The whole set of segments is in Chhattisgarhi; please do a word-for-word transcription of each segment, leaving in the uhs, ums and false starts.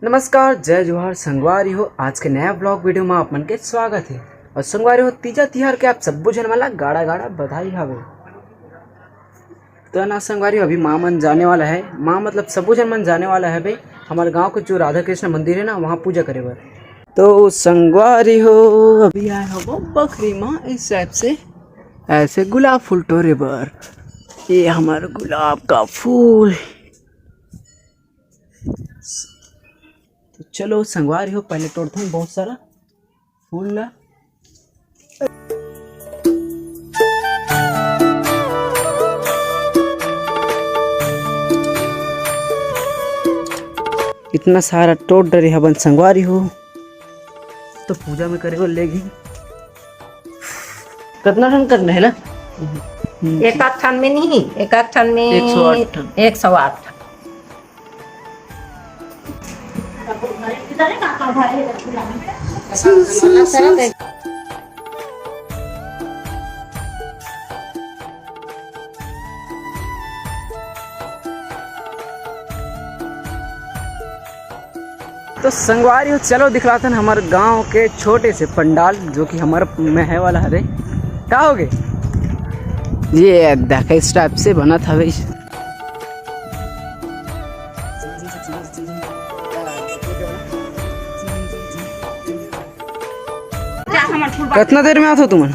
नमस्कार, जय जोहार संगवारी हो। आज के नया vlog video में आप मन के स्वागत है। और संगवारी हो, तीजा तिहार के आप सब्बो झन मन ला गाड़ा गाड़ा बधाई हवे। तो ना संगवारी हो, अभी माँ मन जाने वाला है, माँ मतलब सब्बो झन मन जाने वाला है भाई, हमारे गांव के जो राधा कृष्ण मंदिर है ना, वहाँ पूजा करे बर। तो संगवारी हो, अभी आए हो वो बखरी माँ इस टाइप से, ऐसे गुलाब फूल टोरे बर। ये हमारा गुलाब का फूल। तो चलो संगवारी हो, पहले टोरथन बहुत सारा फूल ला। इतना सारा टोर डरे हबन संगवारी हो, तो पूजा में करे बर लेगी। कतना ठन करना है ना? एक आध ठन में नहीं, एक आध ठन में एक सौ आठ ठन। एक सौ आठ ठन। तो संगवारी हो, चलो दिखलातन हमर गांव के छोटे से पंडाल, जो कि हमर में है वाला हरे। का होगे? ये देख, इस टाइप से बनत हवे। कतना देर में आथो तुमन?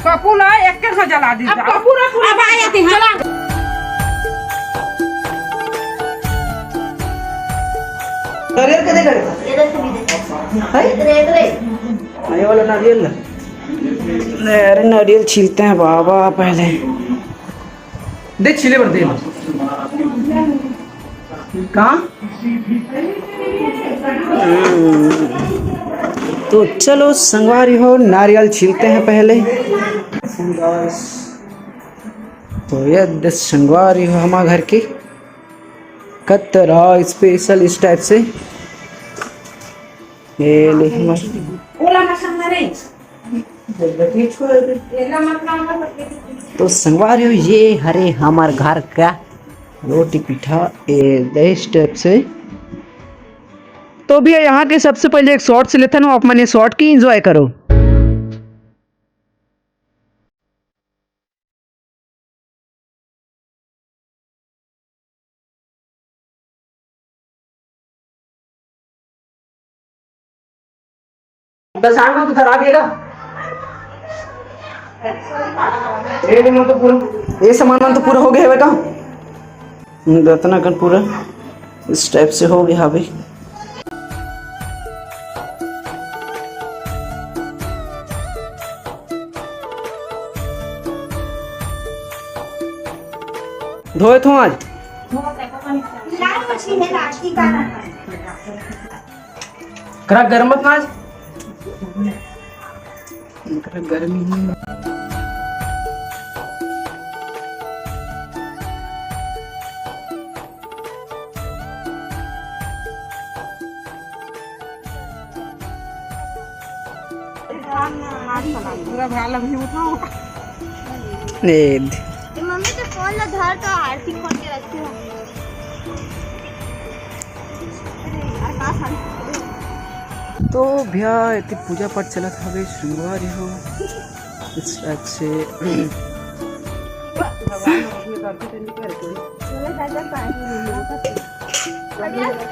कपूर है, एक के जला दी। अब कपूर है, पूरा अब आ जाती है। चला। नारियल के दे करे? है? ये वाला नारियल ना? अरे, नारियल छीलते हैं बाबा पहले। दे छीले बर दे। कहाँ? हम्म। तो चलो संगवारी हो, नारियल छीलते हैं पहले। तो ये दे संगवारी हो, हमारे घर की कतरा special इस टाइप से। ये ले हमारे तो संगवारी हो, ये हरे हमार घर का रोटी पीठा, ए, इस टाइप से। तो भैया, यहाँ के सबसे पहले एक शॉर्ट्स लेथन, आप मन ये शॉर्ट की एंजॉय करो। दस आठ में तो खराब है का? ये सामान मन तो पूरा, ये सामान मन तो पूरा हो गया है बेटा। रत्नाकन पूरा इस टाइप से हो गया अभी। धोए थो आज। करा गरम मत ना आज। करा गर्मी ही। पूरा भाला भी उठाओ। ए दे। ए, मम्मी तो फोन ला धर तो आरती खोल के रखती हूँ। अरे यार, का साड़ी? तो भैया, इतनी पूजा पाठ चलत हवे, संगवारी हो। इस टाइप से।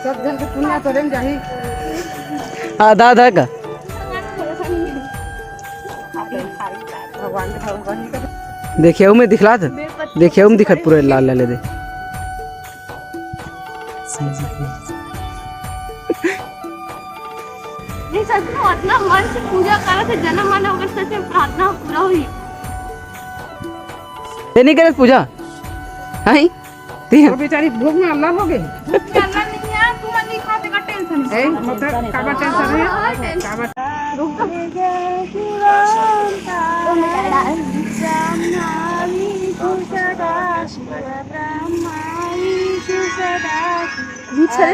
सब जन के पुण्य तोरे में जाही। आधा आधा का। देखिए, उमे दिखला था। देखिए, उमे दिखत पूरा लाल लाल दे। नहीं, सच में, उतना मन से पूजा करत हे, जनम माने, ओकर सच में प्रार्थना पूरा हुई। ते नहीं करत पूजा? हैं? ती वो बेचारी भूख में अल्लाह हो गई। भूख में अल्लाह नहीं है, तू मन नहीं खाते का टेंशन है। ए, मतलब, काबर टेंशन है? हाँ, टेंशन। काबर? रुक तो। बीच है।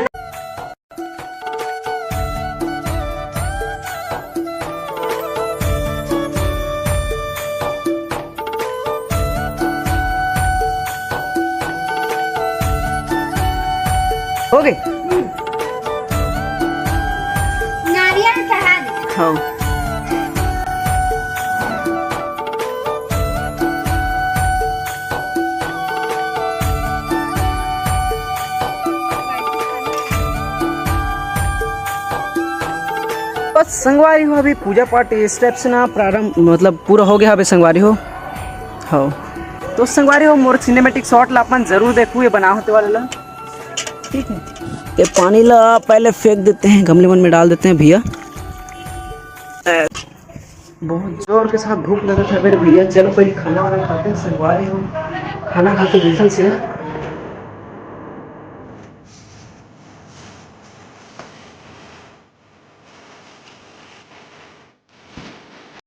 हो गए। नारियल चढ़ा दे। हाँ। बस संगवारी हो, अभी पूजा पाठ इस टाइप से ना प्रारंभ, मतलब पूरा हो गया हवे संगवारी हो। हाँ, तो संगवारी हो, मोर सिनेमैटिक शॉट ला अपन जरूर देखू, ये बना होते वाले ला। ठीक है, ये पानी ला पहले फेंक देते हैं, गमले मन में डाल देते हैं भैया। बहुत जोर के साथ भूख लगा था मेरे भैया। चलो पहले खाना वाना खाते हैं संगवारी हो, खाना खा के बिल्कुल से